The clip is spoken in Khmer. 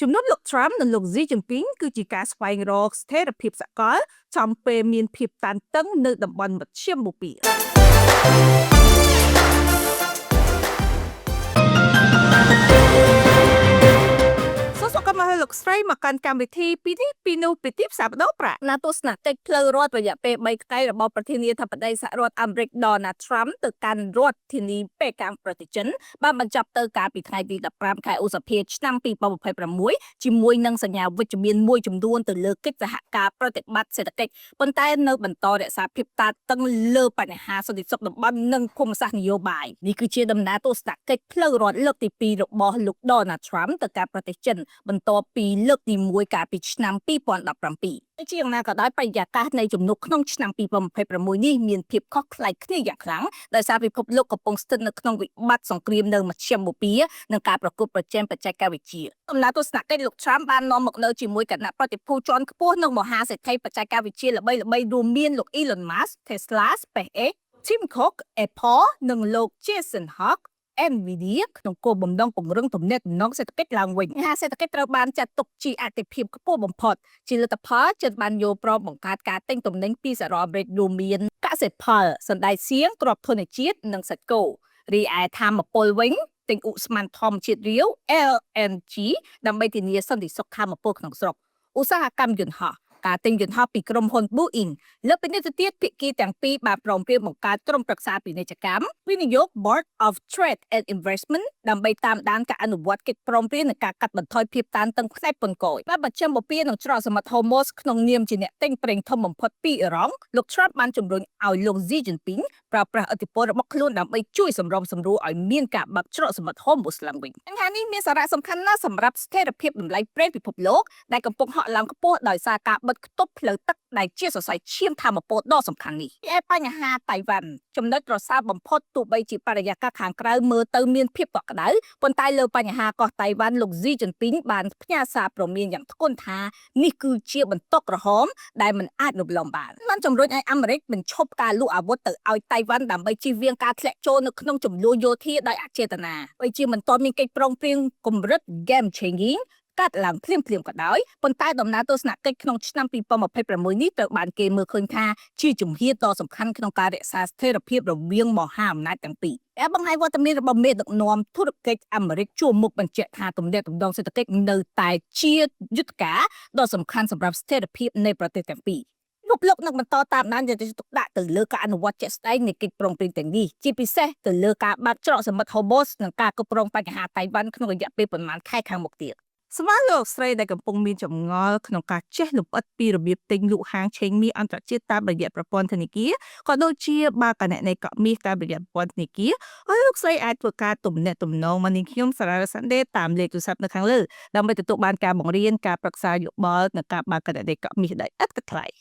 ជំនួបលោក Trump និងលោក Xi Jinping គឺជាការស្វែងរកស្ថិរភាពសកលចំពេលមានភាពតានតឹងនៅតំបន់មជ្ឈិមបូព៌ា សូមស្វាគមន៍មកហើយលោកស្រីមកកាន់កម្មវិធីពីនេះពីនោះពីទីផ្សារបដោប្រាក់ណាទស្សនកិច្ចផ្លូវរដ្ឋរយៈពេល3ថ្ងៃរបស់ប្រធានាធិបតីសហរដ្ឋអាមេរិក Donald Trump ទៅកាន់រដ្ឋធានីប៉េកាំងប្រទេសចិនបានបញ្ចប់ទៅកាលពីថ្ងៃទី15ខែឧសភាឆ្នាំ2026ជាមួយនឹងសញ្ញាវិជ្ជមានមួយចំនួនទៅលើកិច្ចសហការប្រតិបត្តិសេដ្ឋកិច្ចប៉ុន្តែនៅបន្តរក្សាភាពតានតឹងលើបញ្ហាសន្តិសុខតំបន់និងភូមិសាស្ត្រនយោបាយនេះគឺជាដំណើរទស្សនកិច្ចផ្លូវរដ្ឋលើកទី2របស់លោក Donald Trump ទៅកាន់ប្រទេសចិន បន្ទាប់ពីលើកទី1កាលពីឆ្នាំ2017ជាយ៉ាងណាក៏ដោយបរិយាកាសនៃជំនួបក្នុងឆ្នាំ2026នេះមានភាពខុសប្លែកគ្នាយ៉ាងខ្លាំងដោយសារពិភពលោកកំពុងស្ថិតនៅក្នុងវិបត្តិសង្គ្រាមនៅមជ្ឈិមបូព៌ានិងការប្រកួតប្រជែងបច្ចេកវិទ្យាដំណើរទស្សនកិច្ចលោក Trump បាននាំមកនៅជាមួយគណៈប្រតិភូជាន់ខ្ពស់និងមហាសេដ្ឋីបច្ចេកវិទ្យាល្បីៗរួមមានលោក Elon Musk, Tesla, SpaceX, Tim Cook, Apple និងលោក Jensen Huang NVIDIA ក្នុងគោលបំណងពង្រឹងទំនាក់ទំនងសេដ្ឋកិច្ចឡើងវិញបញ្ហាសេដ្ឋកិច្ចត្រូវបានចាត់ទុកជាអាទិភាពខ្ពស់បំផុតជាលទ្ធផលចិនបានយល់ព្រមបង្កើតការទិញទំនិញពីសហរដ្ឋអាមេរិករួមមានកសិផលសណ្តែកសៀងគ្រាប់ធញ្ញជាតិនិងសាច់គោរីឯថាមពលវិញទិញឧស្ម័នធម្មជាតិរាវ LNG ដើម្បីធានាសន្តិសុខថាមពលក្នុងស្រុកឧស្សាហកម្មយន្តហោះការទិញយន្តហោះពីក្រុមហ៊ុន Boeing លើកពីនេះទៅទៀតភាគីទាំងពីរបានព្រមព្រៀងបង្កើតក្រុមប្រឹក្សាពាណិជ្ជកម្មវិនិយោគ Board of Trade and Investment ដើម្បីតាមដានការអនុវត្តកិច្ចព្រមព្រៀងនិងការកាត់បន្ថយភាពតានតឹងផ្នែកពន្ធគយបាទបច្ចឹមបូព៌ានិងច្រកសមុទ្រ Hormuz ក្នុងនាមជាអ្នកទិញប្រេងធំបំផុតពីអ៊ីរ៉ង់លោក Trump បានជំរុញឲ្យលោក Xi Jinping ប្រើប្រាស់ឥទ្ធិពលរបស់ខ្លួនដើម្បីជួយសម្របសម្រួលឲ្យមានការបើកច្រកសមុទ្រ Hormuz ឡើងវិញបញ្ហានេះមានសារៈសំខាន់ណាស់សម្រាប់ស្ថិរភាពតម្លៃប្រេងពិភពលោកដែលកំពុងហក់ឡើងខ្ពស់ដោយសារការបិទខ្ទប់ផ្លូវទឹកដែលជាសរសៃឈាមថាមពលដ៏សំខាន់នេះឯបញ្ហាតៃវ៉ាន់ចំណុចប្រសើរបំផុតទោះបីជាបរិយាកាសខាងក្រៅមើលទៅមានភាពកក់ក្ដៅប៉ុន្តែលើបញ្ហាកោះតៃវ៉ាន់លោកស៊ីជីនពីងបានផ្ញើសារព្រមានយ៉ាងធ្ងន់ថានេះគឺជាបន្ទាត់ក្រហមដែលមិនអាចរំលងបានបានជំរុញឲ្យអាមេរិកបញ្ឈប់ការលក់អាវុធទៅឲ្យតៃវ៉ាន់ដើម្បីជៀសវាងការធ្លាក់ចូលនៅក្នុងជម្លោះយោធាដោយអចេតនាបីជាមិនទាន់មានកិច្ចព្រមព្រៀងកម្រិត game changing កាត់ឡើងភ្លាមៗក៏ដោយប៉ុន្តែដំណើរទស្សនកិច្ចក្នុងឆ្នាំ2026នេះត្រូវបានគេមើលឃើញថាជាជំហានដ៏សំខាន់ក្នុងការរក្សាស្ថិរភាពរវាងមហាអំណាចទាំងពីរដែលបង្ហាញវត្តមានរបស់មេដឹកនាំធុរកិច្ចអាមេរិកជួរមុខបញ្ជាក់ថាទំនាក់ទំនងសេដ្ឋកិច្ចនៅតែជាយុទ្ធការដ៏សំខាន់សម្រាប់ស្ថិរភាពនៃប្រទេសទាំងពីរលោកលោកនឹងបន្តតាមដានយកចិត្តទុកដាក់ទៅលើការអនុវត្តជាក់ស្ដែងនៃកិច្ចព្រមព្រៀងទាំងនេះជាពិសេសទៅលើការបើកច្រកសមុទ្រ Hormuz និងការគ្រប់គ្រងបញ្ហាតៃវ៉ាន់ក្នុងរយៈពេលប៉ុន្មានខែខាងមុខទៀតសម្រាប់លោកស្រីដែលកំពុងមានចម្ងល់ក្នុងការចេះលម្អិតពីរបៀបទិញលក់ហាងឆេងមាសអន្តរជាតិតាមរយៈប្រព័ន្ធធនាគារក៏ដូចជាបើកគណនីកក់មាសតាមរយៈប្រព័ន្ធធនាគារហើយលោកស្រីអាចធ្វើការទំនាក់ទំនងមកនាងខ្ញុំសារ៉ាសាន់ដេតាមលេខទូរស័ព្ទនៅខាងលើដើម្បីទទួលបានការបង្រៀនការប្រឹក្សាយោបល់និងការបើកគណនីកក់មាសដោយឥតគិតថ្លៃ។